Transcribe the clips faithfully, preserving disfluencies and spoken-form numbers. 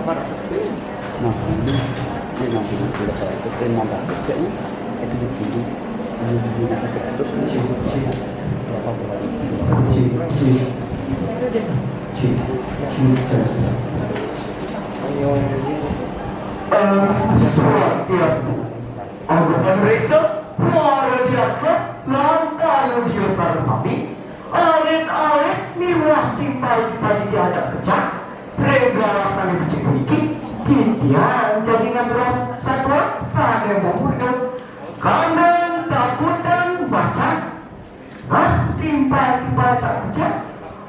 Om Swastiastu. Angga panureksa, para diarsa, lan panudia sareng sami, alit-alit miwah timpal-timpal diajak kecak, ring galaksane becik puniki, titiang jagi ngaturang satua sane mamurda, kandang takutan macan. Nah, timpal-timpal cak kecak,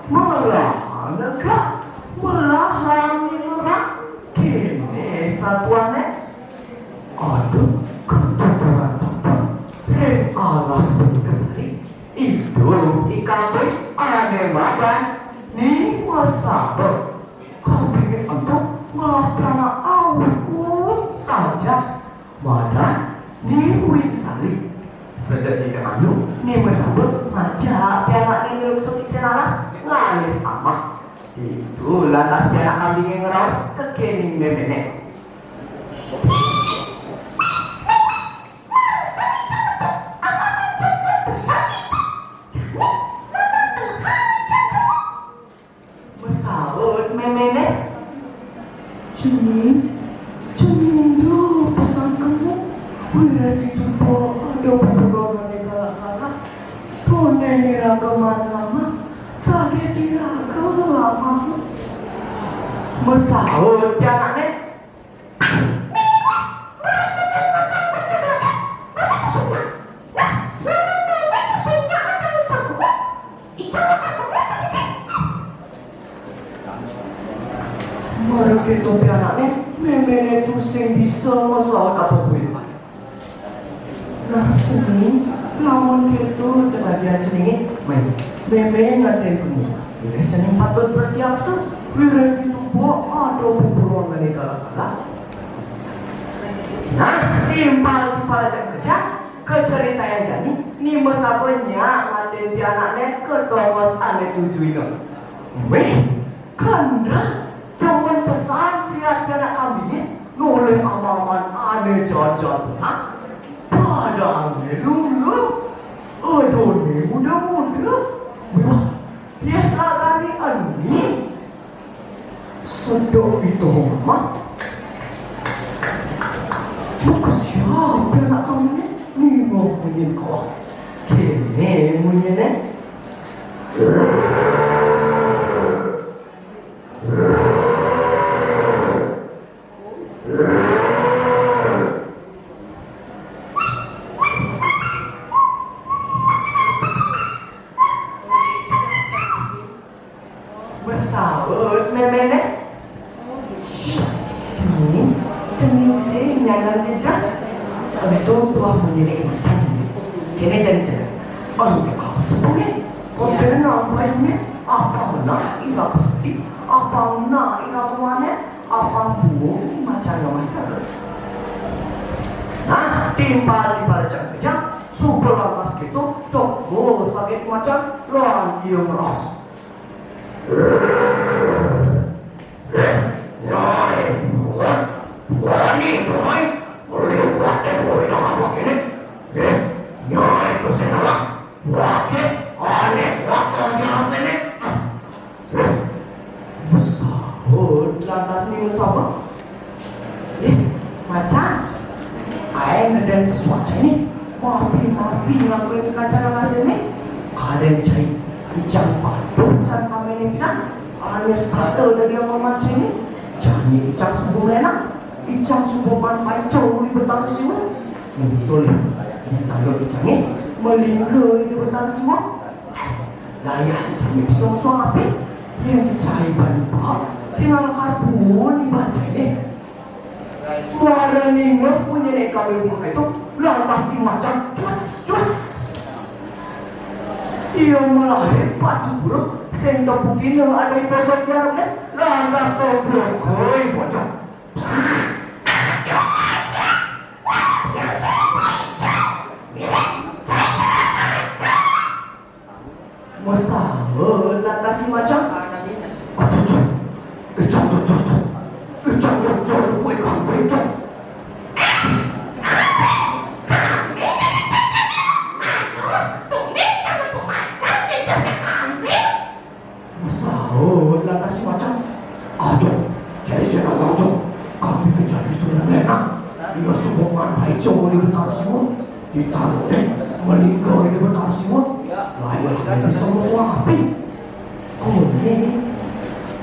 melahana ka, melahang ningurang, kene satuane. Aduh, ketuturan sampun ring alas punika sari. Idup I Kambing ane madan Ni Mesaba. Kambinge ento ngelah pianak awakun saja. Madan Ni Wingsari. Sedek dina anu, Ni Mesaba ngajak pianakne nglungsur isin alas ngalih amah. Ditu lantas pianak kambinge ngraos kekening memene. Masaut memene, "Cening, cening duh pesan kemo, wiréh ditumpuk ada pepulungane galak-galak, tone niraga maan ngamah, saget iraga amah." Masaut pianakne, Maraga to pianakne, memene tusing bisa masaut apa kuwi. Nah, cening, lamun keto tenaga ceninge, meh, meme ngaten kemu. Wiréh cening patut pratiaksa, wiréh ditumpuk ada pepulungane galak-galak. Nah, timpal-timpal ajak kecak, kacaritayang jani, Ni Mesaba nyak ngaten pianakne ka tongos ane tujuhina. Meh, kandang, demen pesan liat pianak kambinge, nolih amaman ane jaat-jaat pesan. Padange lungguh, adone muda-muda. Wah, yeh telagane eni. Sedek ito mah. Maka siapa anak kamu ni? Ningok munyin awak. Kene munyine. Masaut memene. Cening, cening sing nyanang jejak. Ento tuah munyin macan sini. Kene jani cegah. Ento kau sepunge. Kau kena nampainnya. Apa menah ira kesedi? Apa menah ira kemane? Apa buung ni macan lemah raga? Nah, timpal-timpal cak kejang, suba lantas keto, teka saget macan, lan ia ngraos. Eh, nyai buat, wani nyai, liwat teh woi nang apa kene? Eh, nyai tuh sing ngalah, wake, ane kuasa nyarasene. Masaut lantas Ni Mesaba. Eh, macan. Ae ngeden sesuatu ini. Mapi-mapi ngakuin sekancan nang asene. Kaden cai icang patuh can kamene pidan. Alias kata dari yang memancing ini. Jani icang subuh lenang. Icang subuh man pancau di betang siwet. Betul ya. Yang tayok icang ini. Melingga di betang siwet. Dayah icang bisa suang api. Yang cai bani paham. Sinang karbon di bancai ini. Muara ningeh munyin kami buka itu, lantas dimacan, cus, cus. Ia melahir patu buruk, sing tepukina ada di pojok garapnya, lantas toblok ke pojok. Masaut lantas si macan. Aduh, aduh. Icang, icang, icang. Icang, Cai sing nawang, Cong. Kami ka cai sing nawang. Iya, sumbangan baé, Cong, di Betara Siwon. Di tano né, meninggal di Betara Siwon. Lah, iya, bisa musuh api. Koné,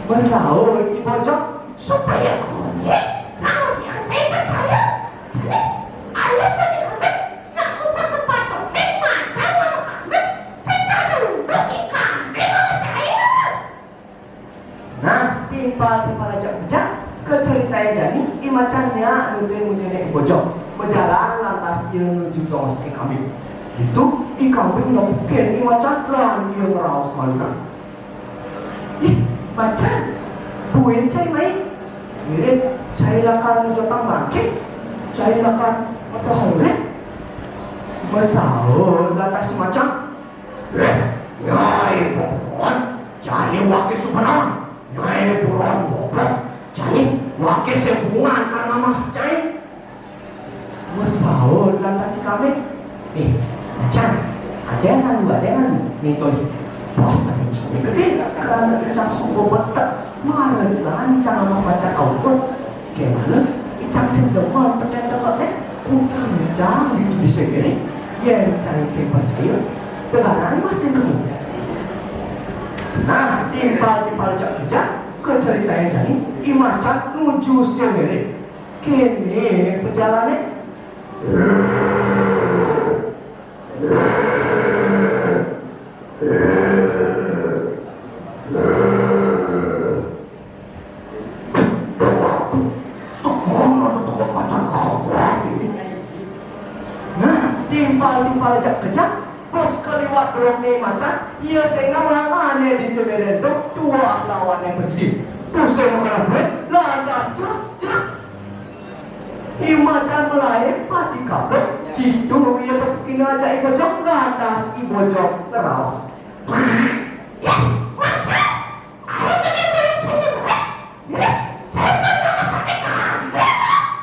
masaut I Bojong, supaya koné, naon yang cai percaya. Jadi, ayeuna di kami, nak sumpah sepatu, nek macan lamun kami, secara dulu di kami mau cai. Nah, timpal-timpal aja ujang, kacaritaya jani, I Macan nya nundun menyene I Bojong. Majalan lantas ieu nuju tongos I Kambing. Ditu, I Kambing nongkeun I Macan lan ieu ngaraos malunan. Ih, Macan, buin cai mai. Ngirit, cai lakar ngejotang bangké, cai lakar matoh urip. Masaut lantas I Macan. Eh, Nyai buron, jani waké sumanaon? Nyai buron goblog, jani waké sembungan ka mamah cai. Masaut lantas I Kambing. Eh, Macan, adengan lu, adengan lu. Nih, Tony. Puasa cai gedé, karena icang sumba betek, maresan icang mamah macan aukun. Kémaha, icang sing demen petén tebek, eh, kudu icang ditu di Semere. Yén cai sing percaya, tegarang masih kemu. Nah, timpal-timpal jak ujang, kacaritaya jani, I Macan nuju Semere. Kéné pejalané. Sakono tetep macan kawat ini. Nah, timpal-timpal jak kejang, pas kaliwat blok né macan, ieu sing ngawang ané di Semere, tuah lawané pedidi. Tuh sing makan duit, lantas jelas-jelas. I Macan malaépat di kablok, kitu ieu tepukina jak I Bojong, lantas I Bojong ngaraos. Yah, Macan, aing gé beli cai murah. Yah, cai sing masak téh kambing.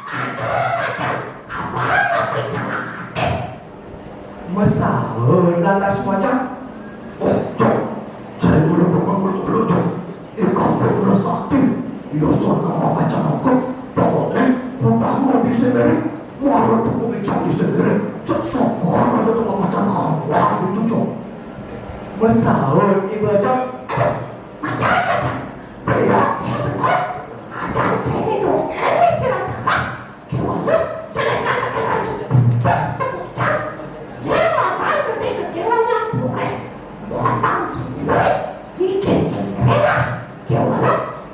Aduh, Macan, abang mah kucing akadé. Masaut lantas macan. Oh, Cong, cai ulah bangun dulu, Cong. Ikam téh ulah sakti. Iya, soalnya mah macan aku. Bangun téh, ku bangun di sendiri. Muara tepung icang di sendiri. Cek sokor ada tukang macan kawat itu, Cong. Masaut I Bojong. Aduh, macan, macan. Belok, cai belok. Ada cai di dongeng, si raja las. Kéwala, celéngak pakai baju. Bah, pengujang. Yé, lawan gedé-gedé wayang puré. Botang céléng, dikit céléng. Kéwala,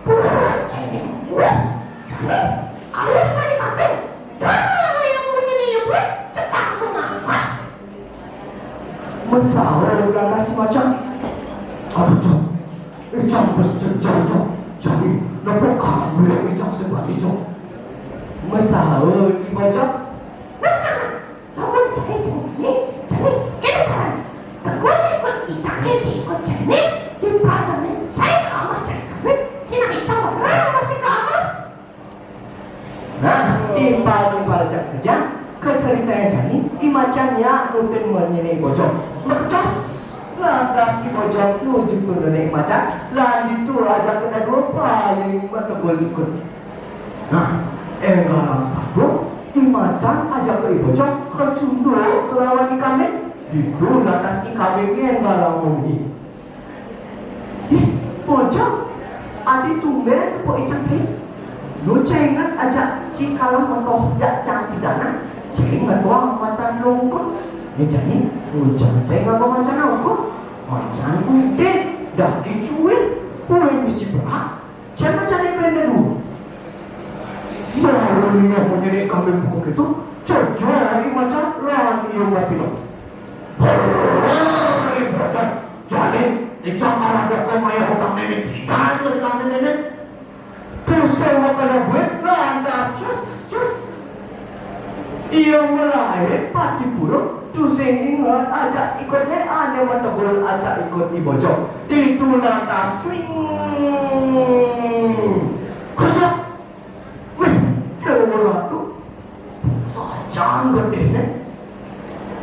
puré céléng. Wah, cari, alih mani mati. Dah, yang punya nih, buat cetang semamah. Masaut lantas si macan. Aduh, Cong. Icang pas jenjang, Cong. Jani, napa kabéh icang sing bati, Cong? Masaut I Bojong. Nah, nah, nah. Lamun cai sing bati, jani, kéné carana. Teguh ikut icang, kéné ikut jani, di padanan cai ka amah cai kami, sina icang orang masih ka amah. Nah, timpal-timpal jak kejang, kacaritaya jani, I Macan nya nundun menyene I Bojong. Makecos, lantas I Bojong nuju tundunna I Macan, lan ditu ajak ka dadua paling mategul ikut. Nah, énggalan sablon, I Macan ajak ka I Bojong kacunduk kalawan I Kambing. Ditu lantas I Kambing énggalan mamunyi. Ih, Bojong, adi tumbén teu poé icang cai. Nu cai inget aja cikalah matoh jak cang pidana, cai ngatuang macan lungkut. Nya jani, ujang cai nganggo macan lungkut. Macan gedé, daki cuit, poé misi berat. Cai macan embén dulu. Baru lihat menyene kambing buku itu, cocok lagi macan, lan ieu ngopi dong. Hei, bocah, jadi, icang karada kau maya hutang nenek pidan cerita nenek. Tuh saya mau kena buat, lantas, cus, cus. Iya mulai pati buruk, tuh saya ingat aja ikutnya, aneh mah tegul aja ikut I Bojong. Itu lantas, cuing. Rusak. Wih, Dewa Ratu, sajan gedéna.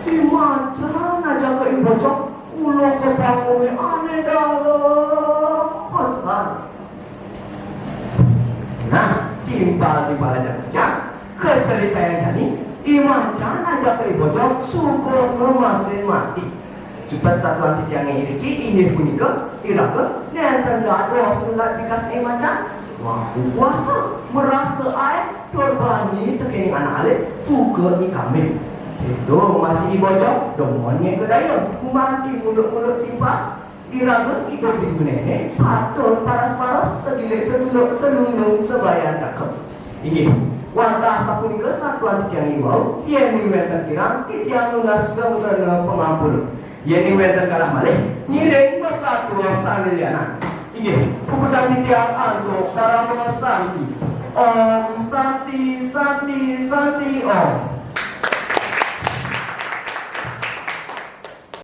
Di macan aja ka I Bojong, ulah ka panggung anéh dalem pesan. Nah, Timpal-timpal aja kejang, kacaritayang jani, I Macan ajaka I Bojog suba ngemasin mati. Cutet satuan titiangé iriki inggih punika, iraga nénten dados ngelat bikasné I Macan. Maha kuasa, marasa aéh, tur bani tekéning anak alit, buka I Kambing. Kéto masih I Bojog, demen nyai kadaya, gumanti nguluk-nguluk timpal. Iraga idup di gunéné, patut paras-paras, sagilik saduluk, salunglung sabayantaka. Inggih, wantah sapunika satuan titiang iwau, yéning wénten kirang, titiang nunas geng rena pangampura. Yéning wénten galah malih, ngiring masatua sané lianan. Inggih, puputang titiang antuk parama santi. Om Santi, Santi, Santi, Om.